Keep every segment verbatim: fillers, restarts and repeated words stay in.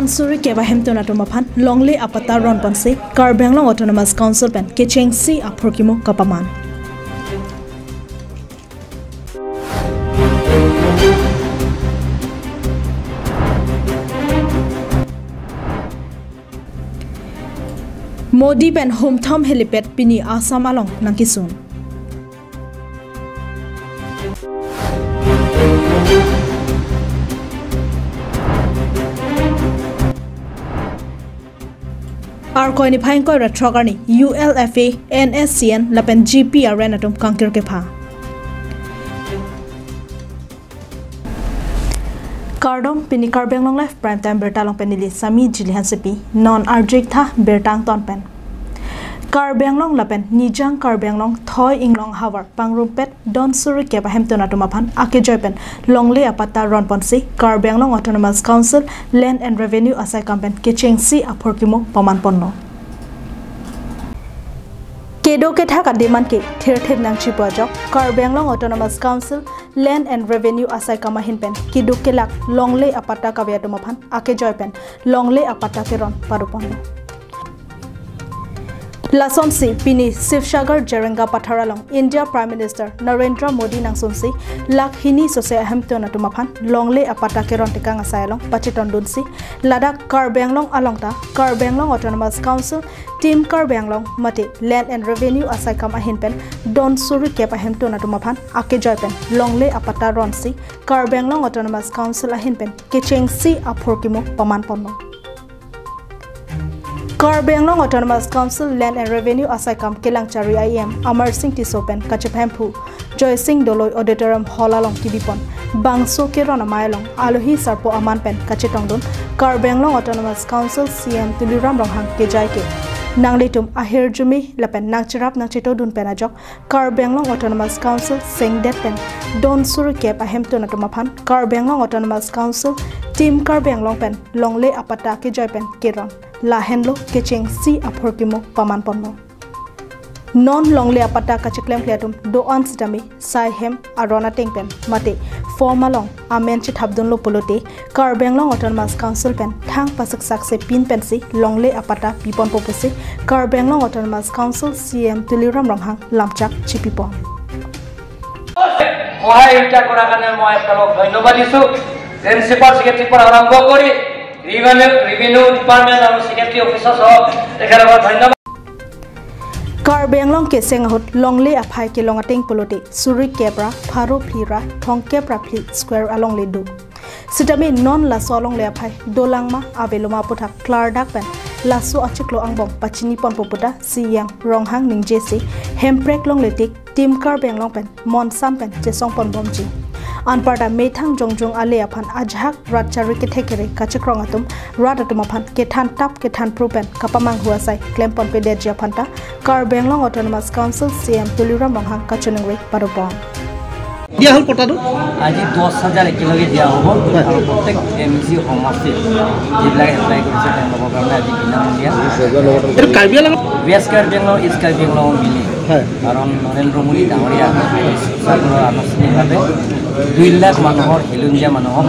Suri kep ahemtun atum aphan longle apatta ron ponsi Karbi Anglong Autonomous Council pen kechengsi aphurkimo kapaman. Modi pen Humthom helipad pini Assam along nangkesun. Arkoi niphai ingkoi ra throk arni U L F A, N S C N lapen G P R N atum kangkir kepha. Kardom, pini Karbi Anglong Live Prime Time birta along pen neli Sami Jili Hansepi, non arju-ik tha birta angton pen. Karbi Anglong lapen Nijang Karbi Anglong thoi inglong havar pangrumpet don suri kep ahemtun atum aphan akejoi pen longle apatta ron ponsi Karbi Anglong Autonomous Council Land and Revenue asaikam pen kechengsi aphurkimo paman ponlo. Kedo kethak a-demand ke thirthip nangchipu ajok Karbi Anglong Autonomous Council Land and Revenue asaikam ahin pen keduk kelak longle apatta kave atum aphan akejoi pen longle apatta keron pado ponlo. Lasonsi pini Sibsagar Jarenga Pathar along India Prime Minister Narendra Modi nangsunsi lakh hini sose ahemtun atum aphan longle apatta keron tekang asai along pachetongdunsi ladak Karbi Anglong along ta Karbi Anglong Autonomous Council, Team Karbi Anglong mate Land and Revenue asaikam ahin pen don suri kep ahemtun atum aphan akejoi pen longle apatta ronsi Karbi Anglong Autonomous Council ahin pen kechengsi aphurkimo paman ponlo. Karbi Anglong Autonomous Council Land and Revenue asaikam kelangchari a-E M Amar Singh Tisso pen kachepahemphu Joy Singh Doloi Auditorium Hall along kibipon bangso keron amei along alohi sarpo aman pen kachetongdun Karbi Anglong Autonomous Council C E M Tuliram Ronghang kejai ke nanglitum ahirjume lapen nangcherap nangchetongdun pen ajok Karbi Anglong Autonomous Council sengdet pen don suri kep ahemtun atum aphan Karbi Anglong Autonomous Council Team Karbi Anglong pen longle apatta kejoi pen keron lahenlo kechengsi aphurkimo paman ponlo. Non longle apatta kacheklemkle atum do-an sitame sai hem aron ateng pen mate form along amen chethapdunlo pulote Karbi Anglong Autonomous Council pen thang pasaksaksi pin pensi longle apatta piponpo pusi Karbi Anglong Autonomous Council C E M Tuliram Ronghang lamchak chipipon. সহায় সহযোগিতা কৰাৰ কাৰণে মই আপোনালোকক ধন্যবাদ দিছোঁ। প্ৰিন্সিপাল ছেক্ৰেটাৰীৰ পৰা আৰম্ভ কৰি ৰেভিনিউ, ৰেভিনিউ ডিপাৰ্টমেণ্ট আৰু ছেক্ৰেটাৰী অফিচাৰ সহ তেখেতসকলক ধন্যবাদ। Karbi Anglong keseng ahut longle aphai kelong ateng pulote suri kep ra pharo phli ra thomkep ra phli square alongle do. Sitame non laso alongle aphai dolangma aveloma aputhak klardak pen laso achiklo angbong pachiniponpo puta C E M Ronghang ningjesi Hemprek longle tik Team Karbi Anglong pen monsam pen chesongponbomji. Anparta methang jongjong ale aphan ajahak rat chari kethek kere kachikrong atum rat atum aphan kethan tap kethan phru pen kapamanghu asai klemponpedetji aphan ta Karbi Anglong Autonomous Council C E M Tuliram Ronghang kachiningri padopon. দিয়া হ'ল পট্টাটো? আজি দহ হাজাৰ একেলগে দিয়া হ'ব। হয়। আৰু প্ৰত্যেক এম ই চি সমষ্টিত যিবিলাক এপ্লাই কৰিছে তেওঁলোকৰ কাৰণে আজি বিনামূলীয়া। এইটো কাৰ্বি আংলং? ৱেষ্ট কাৰ্বি আংলং, ইষ্ট কাৰ্বি আংলং মিলি। হয়। কাৰণ নৰেন্দ্ৰ মোদী ডাঙৰীয়া শিৱসাগৰৰ আনুষ্ঠানিকভাৱে দুই লাখ মানুহৰ খিলঞ্জীয়া মানুহক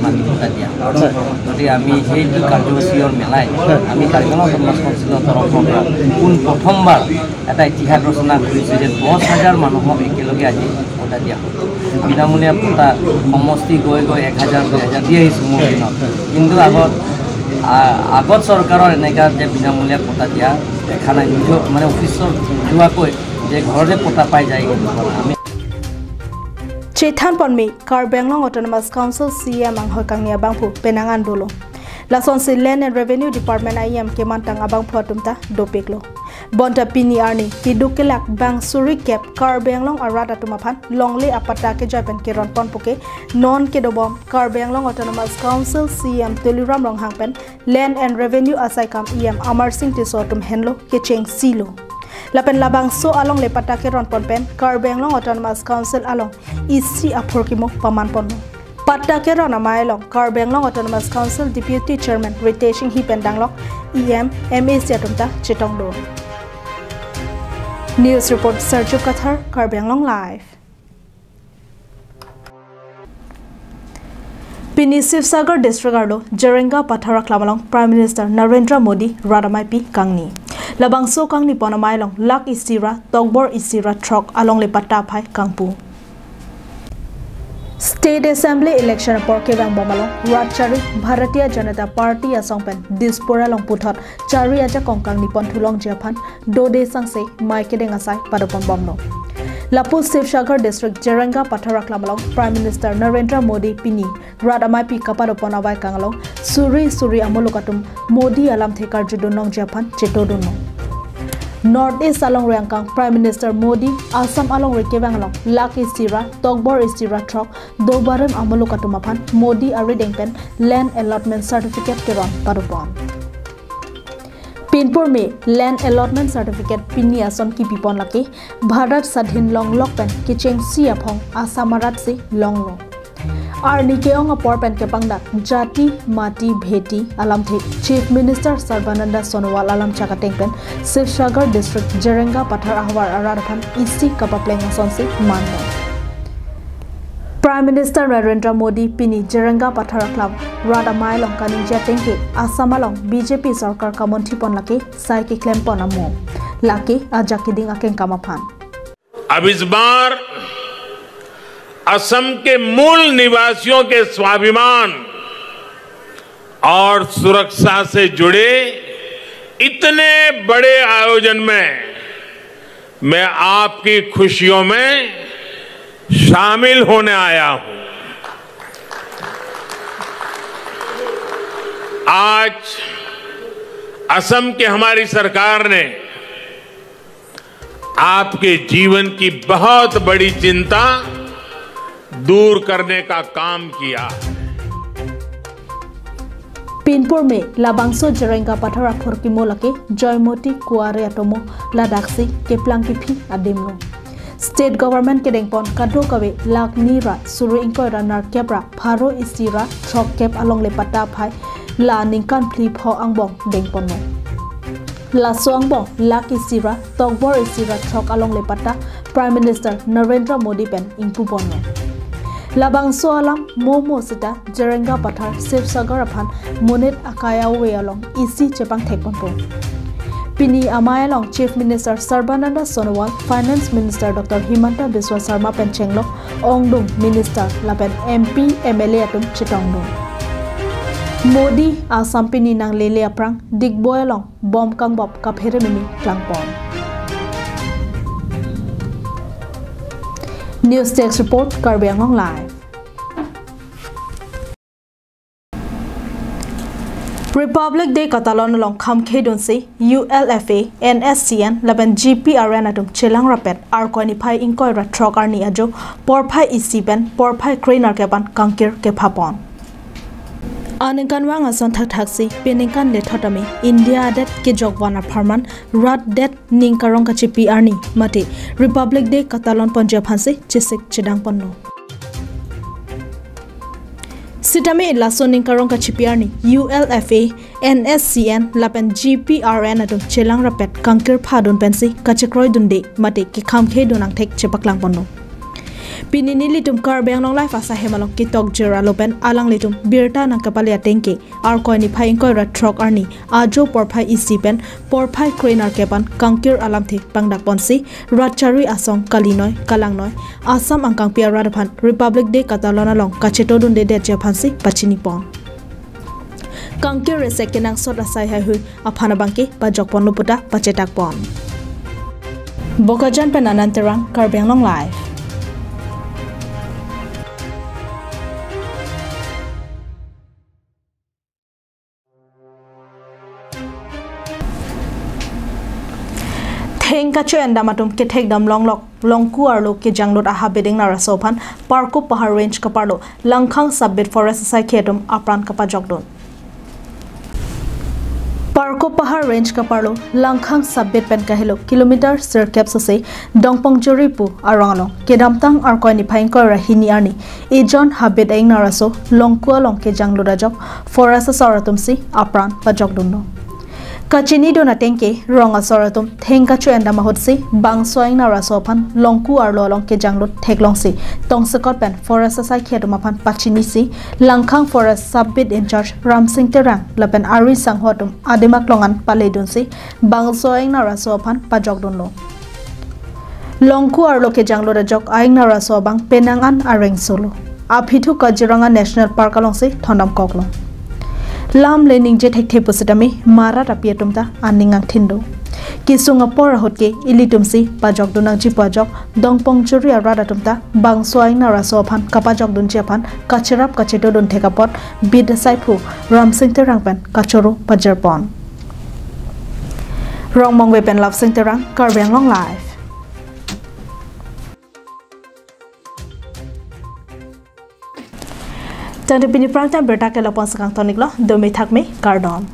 মাটি পট্টা দিয়া। হয়। গতিকে আমি সেইটো কাৰ্যসূচীৰ মেলাই হয়। আমি কাৰ্বি আংলং অট'নমাছ কাউন্সিলৰ তৰফৰ পৰা পোন প্ৰথমবাৰ এটা ইতিহাস ৰচনা কৰিছোঁ যে দহ হাজাৰ মানুহক একেলগে আজি পট্টা দিয়া হ'ব। বিনামূলীয়া পট্টা সমষ্টি গৈ গৈ এক হাজাৰ, দুই হাজাৰ দি আহিছোঁ মোৰ দিনত। কিন্তু আগত, আ-, আগত চৰকাৰৰ এনেকা যে বিনামূলীয়া পট্টা দিয়া দেখা নাই। নিজৰ মানে অফিচত যোৱাকৈ যে ঘৰতে পট্টা পাই যায়, সেইটো কৰা নাই। আমি Chethanponme Karbi Anglong Autonomous Council C E M anghoi kangni abangphu penang an dolo. Lasonsi Land and Revenue Department a-E M kemantang abangphu atum ta dopiklo. Bonta pini arni keduk kelak bang suri kep Karbi Anglong arat atum aphan longle apatta kejai pen keronponpo ke non kedobom Karbi Anglong Autonomous Council C E M Tuliram Ronghang pen Land and Revenue asaikam E M Amar Singh Tisso atum henlo kechengsilo. Lapen labangso alongle patta keronpon pen Karbi Anglong Autonomous Council along isi aphurkimo pamanponlo. Patta keron amei along Karbi Anglong Autonomous Council Deputy Chairman Ritesh Enghi pen danglok E M, M A C atum ta chetongdun. News report Sarju Kathar, Karbi Anglong Live. Pini Sivsagar District arlo Jarenga Pathar aklam along Prime Minister Narendra Modi rat ameipi kangni. Labangso kangni pon amei along lakh isi ra tokbor isi ra throk alongle patta aphai kangpu. State Assembly election apor kevang bom along rat chari Bharatiya Janata Party asong pen Dispur along puthot chari ajakong kangni pon thulongji aphan dode sangse mei kedeng asai padopon bomlo. Lapu Sivsagar District Jarenga Pathar aklam along Prime Minister Narendra Modi pini rat ameipi kapadopon avaikang along suri suri amuluk atum Modi alamthe karjudun longji aphan chetodunlo. North East alongri angkang Prime Minister Modi Assam alongri kevang along lakh isi ra tokbor isi ra throk dobarim amuluk atum aphan Modi arideng pen land allotment certificate keron padopon. Pinpur me land allotment certificate pini ason kipipon lake Bharat Sadhin longlok pen kechengsi aphong Assam arat si longlo. Arni ke-ong apor pen kepangdak Jati Mati Bheti alamthe Chief Minister Sarbananda Sonowal alam chakateng pen Sivsagar District Jarenga Pathar ahavar arat aphan isi kapapleng asonsi manlo. Prime Minister Narendra Modi pini Jarenga Pathar aklam rat amei along kaningje ateng ke Assam along B J P sorkar kamonthi pon lake sai keklem pon amo. Lake ajak keding akengkam aphan. अब इस बार असम के मूल निवासियों के स्वाभिमान और सुरक्षा से जुड़े इतने बड़े आयोजन में मैं आपकी खुशियों में शामिल होने आया हूं। आज असम की हमारी सरकार ने आपके जीवन की बहुत बड़ी चिंता दूर करने का काम किया है। Pinpur me labangso Jarenga Pathar akhor kimo lake Joymoti Kuare atomo ladaksi keplang kephi adimlo. State government kedengpon kadokave lakh ni ra suri ingkoi ra nerkep ra pharo isi ra throkkep alongle patta aphai la ningkan phli pho angbong dengponlo. Laso angbong lakh isi ra tokbor isi ra throk alongle patta Prime Minister Narendra Modi pen ingpuponlo. Labangso alam mo mo sita Jarenga Pathar Sivsagar aphan monit akai ave along isi chepangthekponpo. Pini amei along Chief Minister Sarbananda Sonowal, Finance Minister Doctor Himanta Biswa Sarma pen chenglok ongdung Minister lapen M P, M L A atum chetongdun. Modi Assam pini nanglele aphrang Digboi along bom kangbop kaphere mimi klangpon. News Desk Report, Karbi Anglong Live. Republic Day katalon along khamkhedunsi U L F A, N S C N lapen G P R N atum chelang rapet Arkoi niphai ingkoi ra throk arni ajo porphai isi pen porphai kre-nerkep an kangkir kephapon. Aningkanvang ason thakthaksi peningkan lethot tame India adet kejokvan apharman rat det ning karong kachipi arni mate Republic Day katalon ponji aphansi chesik chedangponlo. Sitame laso ning karong kachipi arni U L F A, N S C N lapen G P R N atum chelang rapet kangkir phadun pensi kachekroidunde mate kekhamkhedun angthek chepaklangponlo. Pini nelitum Karbi Anglong Live asahem along ketokjir alo pen alanglitum birta nangkepale ateng ke Arkoi niphai ingkoi ra throk arni ajo porphai isi pen porphai kre-nerkep an kangkir alamthe pangdakponsi rat chari asong kalinoi kalangnoi Assam angkangpi arat aphan Republic Day katalon along kachetodundedetji aphansi pachinipon. Kangkir resek kenangsot asai haihui aphan abangke pajokponlo puta pachetakpon. Bokajan pen Anand Terang, Karbi Anglong Live. Theng kacho-endam atum kethekdam longlok Longku arlo kejanglut ahabit ingnar aso aphan Parkup Pahar Range kaparlo Langkhang Sub-Beat Forest asaikhi atum apran kapajokdun. Parkup Pahar Range kaparlo Langkhang Sub-Beat pen kahelo kilometer sirkep sose Dongpongjori pu arong along kedamtang Arkoi niphai ingkoi ra hini arni ejon habit ingnar aso Longku along kejanglut ajok forest asor atumsi apran pajokdunlo. Kachinidun atengke rong asor atum theng kacho-endam ahutsi bangso a-ingnar aso aphan Longku arlo along kejanglut theklongsi tongsekot pen forest asaikhi atum aphan pachinisi Langkhang Forest Sub Beat Incharge Ramsing Terang lapen ari sangho atum adim aklong an paledunsi bangso a-ingnar aso aphan pajokdunlo. Longku arlo kejanglut ajok a-ingnar aso abang penang an areng solo. Aphi thu Kaziranga National Park alongsi thondamkoklo. Lam le ningje thekthe pusitame marat api atum ta aning angthin do. Kesung apor ahut ke ilitumsi pajokdun nangji pu ajok Dongpong Juri arat atum ta bangso a-ingnar aso aphan kapajokdunji aphan kacherap kachetodun thek apot Beat asaiphu Ramsing Terang pen kachoro pajirpon. Rongmongve pen Lapsing Terang, Karbi Anglong Live. Tangte pini prime time birta ke la-an pen si kangton-iklo, dome thakme, kardom.